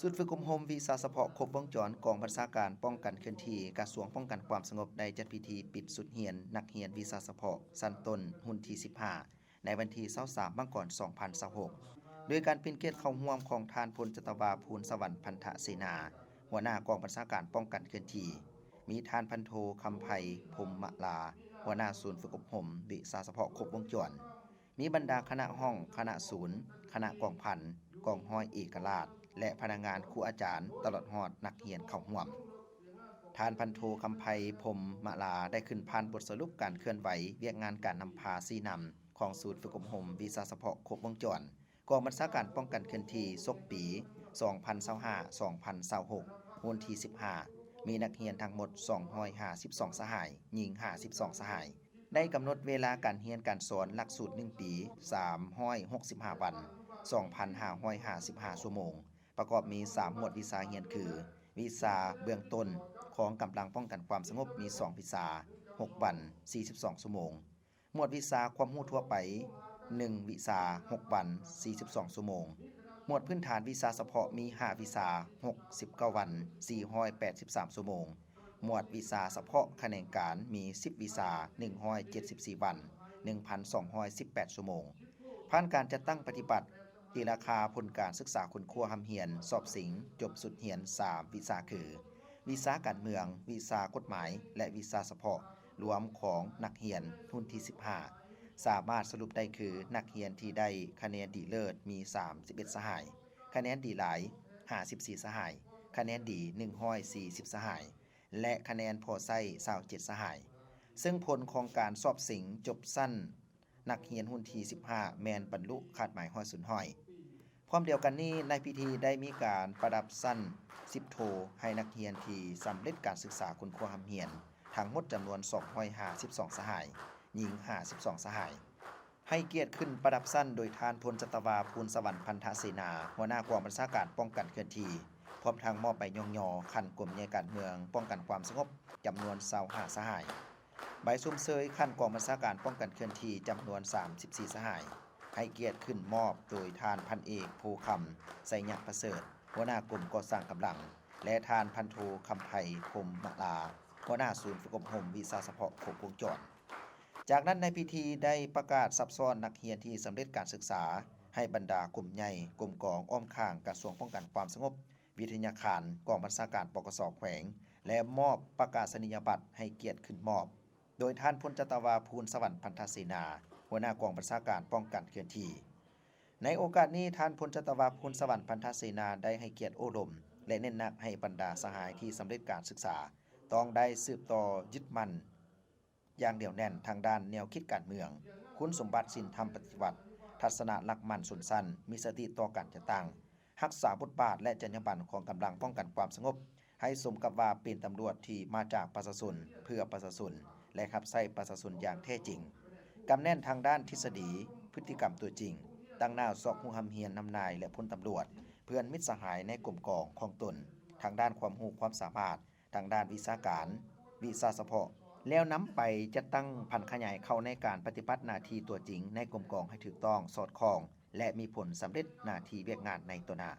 ສູນຝຶກອົບຮົມວິຊາສະເພາະຄົບວົງຈອນ ກອງບັນຊາການປ້ອງກັນເຄື່ອນທີ່ ກະຊວງປ້ອງກັນຄວາມສະຫງົບ ໄດ້ຈັດພິທີປິດຊຸດຮຽນນັກຮຽນວິຊາສະເພາະຊັ້ນຕົ້ນຮຸ່ນທີສິບຫ້າ ໃນວັນທີຊາວສາມ ມັງກອນ ສອງພັນຊາວຫົກ ໂດຍການເປັນກຽດເຂົ້າຮ່ວມຂອງທ່ານພົນຈັດຕະວາ ພູນສະຫວັນ ພັນທະເສນາ ຫົວໜ້າກອງບັນຊາການປ້ອງກັນເຄື່ອນທີ່, ມີທ່ານພັນໂທ ຄຳໄພ ພົມມະລາ ຫົວໜ້າສູນຝຶກອົບຮົມວິຊາສະເພາະຄົບວົງຈອນ, ມີບັນດາຄະນະຫ້ອງ, ຄະນະສູນ, ຄະນະກອງພັນ, ກອງຮ້ອຍເອກະລາດ ແລະ ພະນັກງານ, ຄູອາຈານ ຕະຫຼອດຮອດນັກຮຽນເຂົ້າຮ່ວມ. ທ່ານພັນໂທ ຄຳໄພ ພົມມະລາ ໄດ້ຂຶ້ນຜ່ານບົດສະຫຼຸບການເຄື່ອນໄຫວວຽກງານການນຳພາຊີ້ນຳຂອງສູນຝຶກອົບຮົມວິຊາສະເພາະຄົບວົງຈອນ ກອງບັນຊາການປ້ອງກັນເຄື່ອນທີ່ ສົກປີ ສອງພັນຊາວຫ້າ ສອງພັນຊາວຫົກ ຮຸ່ນທີສິບຫ້າ ມີນັກຮຽນທັງໝົດ ສອງຮ້ອຍຫ້າສິບສອງ ສະຫາຍ, ຍິງ ຫ້າສິບສອງ ສະຫາຍ. ໄດ້ກຳນົດເວລາການຮຽນການສອນຫຼັກສູດໜຶ່ງປີ ສາມຮ້ອຍຫົກສິບຫ້າວັນ, ສອງພັນຫ້າຮ້ອຍຫ້າສິບຫ້າຊົ່ວໂມງ, ປະກອບມີສາມໝວດວິຊາຮຽນຄື ວິຊາເບື້ອງຕົ້ນຂອງກຳລັງປ້ອງກັນຄວາມສະຫງົບ ມີສອງວິຊາ, ຫົກວັນ, ສີ່ສິບສອງຊົ່ວໂມງ, ໝວດວິຊາຄວາມຮູ້ທົ່ວໄປ ໜຶ່ງວິຊາ, ຫົກວັນ, ສີ່ສິບສອງຊົ່ວໂມງ, ໝວດພື້ນຖານວິຊາສະເພາະ ມີຫ້າວິຊາ, ຫົກສິບເກົ້າວັນ, ສີ່ຮ້ອຍແປດສິບສາມຊົ່ວໂມງ, ໝວດວິຊາສະເພາະຂະແໜງການ ມີສິບວິຊາ, ໜຶ່ງຮ້ອຍເຈັດສິບສີ່ວັນ, ໜຶ່ງພັນສອງຮ້ອຍສິບແປດຊົ່ວໂມງ. ຜ່ານການຈັດຕັ້ງປະຕິບັດ ຕີລາຄາຜົນການສຶກສາຄົ້ນຄວ້າຮ່ຳຮຽນ, ສອບເສັງຈົບຊຸດຮຽນສາມວິຊາຄື ວິຊາການເມືອງ, ວິຊາກົດໝາຍ ແລະ ວິຊາສະເພາະລວມຂອງນັກຮຽນຮຸ່ນທີສິບຫ້າ ສາມາດສະຫຼຸບໄດ້ຄື ນັກຮຽນທີ່ໄດ້ຄະແນນດີເລີດມີສາມສິບເອັດສະຫາຍ, ຄະແນນດີຫຼາຍຫ້າສິບສີ່ສະຫາຍ, ຄະແນນດີໜຶ່ງຮ້ອຍສີ່ສິບສະຫາຍ ແລະ ຄະແນນພໍໃຊ້ຊາວເຈັດສະຫາຍ. ເຊິ່ງຜົນຂອງການສອບເສັງຈົບຊັ້ນ ນັກຮຽນຮຸ່ນທີສິບຫ້າ ແມ່ນບັນລຸຄາດໝາຍຮ້ອຍສ່ວນຮ້ອຍ. ພ້ອມດຽວກັນນີ້, ໃນພິທີໄດ້ມີການປະດັບຊັ້ນສິບໂທ ໃຫ້ນັກຮຽນທີ່ສຳເລັດການສຶກສາຄົ້ນຄວ້າຮ່ຳຮຽນ ທັງໝົດຈຳນວນສອງຮ້ອຍຫ້າສິບສອງສະຫາຍ, ຍິງຫ້າສິບສອງສະຫາຍ. ໃຫ້ກຽດຂຶ້ນປະດັບຊັ້ນໂດຍທ່ານພົນຈັດຕະວາ ພູນສະຫວັນ ພັນທະເສນາ ຫົວໜ້າກອງບັນຊາການປ້ອງກັນເຄື່ອນທີ່, ພ້ອມທັງມອບໃບຍ້ອງຍໍຂັ້ນກົມໃຫຍ່ການເມືອງປ້ອງກັນຄວາມສະຫງົບ ຈຳນວນຊາວຫ້າສະຫາຍ. ໃບຊົມເຊີຍຂັ້ນກອງບັນຊາການປ້ອງກັນເຄື່ອນທີ່ ຈຳນວນສາມສິບສີ່ສະຫາຍ ໃຫ້ກຽດຂຶ້ນມອບໂດຍທ່ານພັນເອກ ໂພຄຳ ໄຊຍະປະເສີດ ຫົວໜ້າກົມກໍ່ສ້າງກຳລັງ ແລະ ທ່ານພັນໂທ ຄຳໄພ ພົມມະລາ ຫົວໜ້າສູນຝຶກອົບຮົມວິຊາສະເພາະຄົບວົງຈອນ. ຈາກນັ້ນໃນພິທີໄດ້ປະກາດສັບຊ້ອນນັກຮຽນທີ່ສຳເລັດການສຶກສາ ໃຫ້ບັນດາກົມໃຫຍ່, ກົມກອງອ້ອມຂ້າງກະຊວງປ້ອງກັນຄວາມສະຫງົບ, ວິທະຍາຄານ, ກອງບັນຊາການ ປກສ ແຂວງ ແລະ ມອບປະກາສະນີຍະບັດໃຫ້ກຽດຂຶ້ນມອບ ໂດຍທ່ານພົນຈັດຕະວາ ພູນສະຫວັນ ພັນທະເສນາ ຫົວໜ້າກອງບັນຊາການປ້ອງກັນເຄື່ອນທີ່. ໃນໂອກາດນີ້, ທ່ານພົນຈັດຕະວາ ພູນສະຫວັນ ພັນທະເສນາ ໄດ້ໃຫ້ກຽດໂອ້ລົມ ແລະ ເນັ້ນໜັກໃຫ້ບັນດາສະຫາຍທີ່ສຳເລັດການສຶກສາ ຕ້ອງໄດ້ສືບຕໍ່ຍຶດໝັ້ນ ຢ່າງໜຽວແໜ້ນທາງດ້ານແນວຄິດການເມືອງ, ຄຸນສົມບັດສິນທຳປະຕິວັດ, ທັດສະນະຫຼັກໝັ້ນຊົນຊັ້ນ, ມີສະຕິຕໍ່ການຈັດຕັ້ງ, ຮັກສາບົດບາດ ແລະ ຈັນຍາບັນຂອງກຳລັງປ້ອງກັນຄວາມສະຫງົບ ໃຫ້ສົມກັບວ່າເປັນຕຳຫຼວດທີ່ມາຈາກປະຊາຊົນ, ເພື່ອປະຊາຊົນ ແລະ ຮັບໃຊ້ປະຊາຊົນຢ່າງແທ້ຈິງ, ກຳແໜ້ນທາງດ້ານທິດສະດີ, ພຶດຕິກຳຕົວຈິງ, ຕັ້ງໜ້າຊອກຮູ້ຮ່ຳຮຽນນຳນາຍ ແລະ ພົນຕຳຫຼວດ, ເພື່ອນມິດສະຫາຍໃນກົມກອງຂອງຕົນ ທາງດ້ານຄວາມຮູ້ຄວາມສາມາດ, ທາງດ້ານວິຊາການ, ວິຊາສະເພາະ ແລ້ວນຳໄປຈັດຕັ້ງຜັນຂະຫຍາຍເຂົ້າໃນການປະຕິບັດໜ້າທີ່ຕົວຈິງໃນກົມກອງໃຫ້ຖືກຕ້ອງ, ສອດຄ່ອງ ແລະ ມີຜົນສຳເລັດໜ້າທີ່ວຽກງານໃນຕໍ່ໜ້າ.